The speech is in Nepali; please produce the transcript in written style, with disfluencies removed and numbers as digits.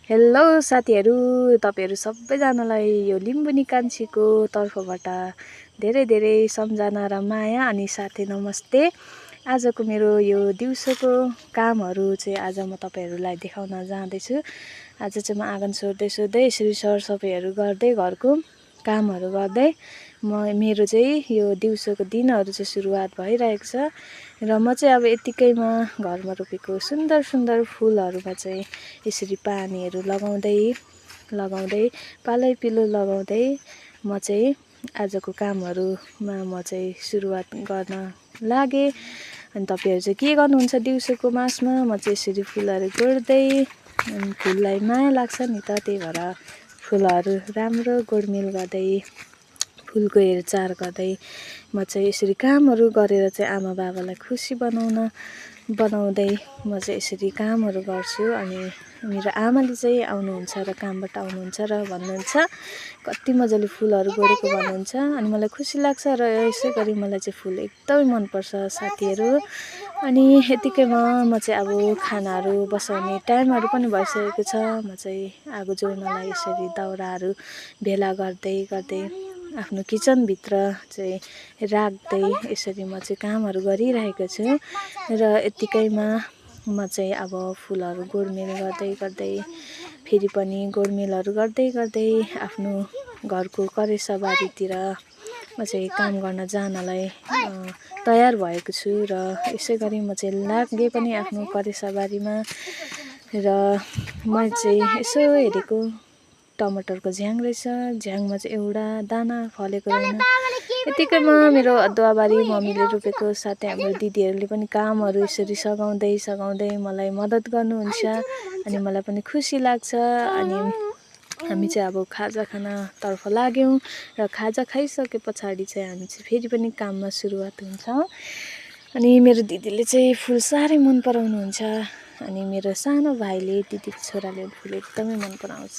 हेलो साथीहरू, तपाईहरु सबैजनालाई यो लिम्बुनी कान्छीको तर्फबाट धेरै धेरै सम्झना र माया अनि साथै नमस्ते। आजको मेरो यो दिउँसोको कामहरू चाहिँ आज म तपाईहरुलाई देखाउन जाँदैछु। आज चाहिँ म आँगन सोर्दै यसरी सरसफाइहरू गर्दै घरको कामहरू गर्दै मेरो चाहिँ यो दिउँसोको दिनहरू चाहिँ सुरुवात भइरहेको छ। र म चाहिँ अब यतिकैमा घरमा रोपेको सुन्दर सुन्दर फुलहरूमा चाहिँ यसरी पानीहरू लगाउँदै पालैपिलो लगाउँदै म चाहिँ आजको कामहरूमा म चाहिँ सुरुवात गर्न लागे। अनि तपाईहरु चाहिँ के गर्नुहुन्छ दिउँसोको माझमा? म चाहिँ यसरी फुलहरू गोड्दै, अनि फुललाई माया लाग्छ नि त, त्यही भएर फुलहरू राम्रो गोडमेल गर्दै फुलको हेरचाह गर्दै म चाहिँ यसरी कामहरू गरेर चाहिँ आमा बाबालाई खुसी बनाउँदै म चाहिँ यसरी कामहरू गर्छु। अनि मेरो आमाले चाहिँ आउनुहुन्छ र कामबाट आउनुहुन्छ र भन्नुहुन्छ कति मजाले फुलहरू गोडेको भन्नुहुन्छ। अनि मलाई खुसी लाग्छ र यसै गरी मलाई चाहिँ फुल एकदमै मनपर्छ साथीहरू। अनि यतिकैमा म चाहिँ अब खानाहरू बसाउने टाइमहरू पनि भइसकेको छ। म चाहिँ आगो जोड्नलाई यसरी दाउराहरू भेला गर्दै आफ्नो किचनभित्र चाहिँ राख्दै यसरी म चाहिँ कामहरू गरिरहेको छु। र यतिकैमा म चाहिँ अब फुलहरू गोडमेल गर्दै फेरि पनि गोडमेलहरू गर्दै आफ्नो घरको करेसाबारीतिर म चाहिँ काम गर्न जानलाई तयार भएको छु। र यसै गरी म चाहिँ लागेँ पनि आफ्नो करेसाबारीमा। र म चाहिँ यसो हेरेको टमाटरको झ्याङ रहेछ, झ्याङमा चाहिँ एउटा दाना फलेको रहेन। यतिकैमा मेरो अदुवाबारी मम्मीले रोपेको, साथै हाम्रो दिदीहरूले पनि कामहरू यसरी सघाउँदै मलाई मद्दत गर्नुहुन्छ। अनि मलाई पनि खुसी लाग्छ। अनि हामी चाहिँ अब खाजा खानतर्फ लाग्यौँ र खाजा खाइसके पछाडि चाहिँ हामी चाहिँ फेरि पनि काममा सुरुवात हुन्छौँ। अनि मेरो दिदीले चाहिँ फुल साह्रै मन पराउनुहुन्छ। अनि मेरो सानो भाइले दिदीको छोराले फुल एकदमै मन पराउँछ।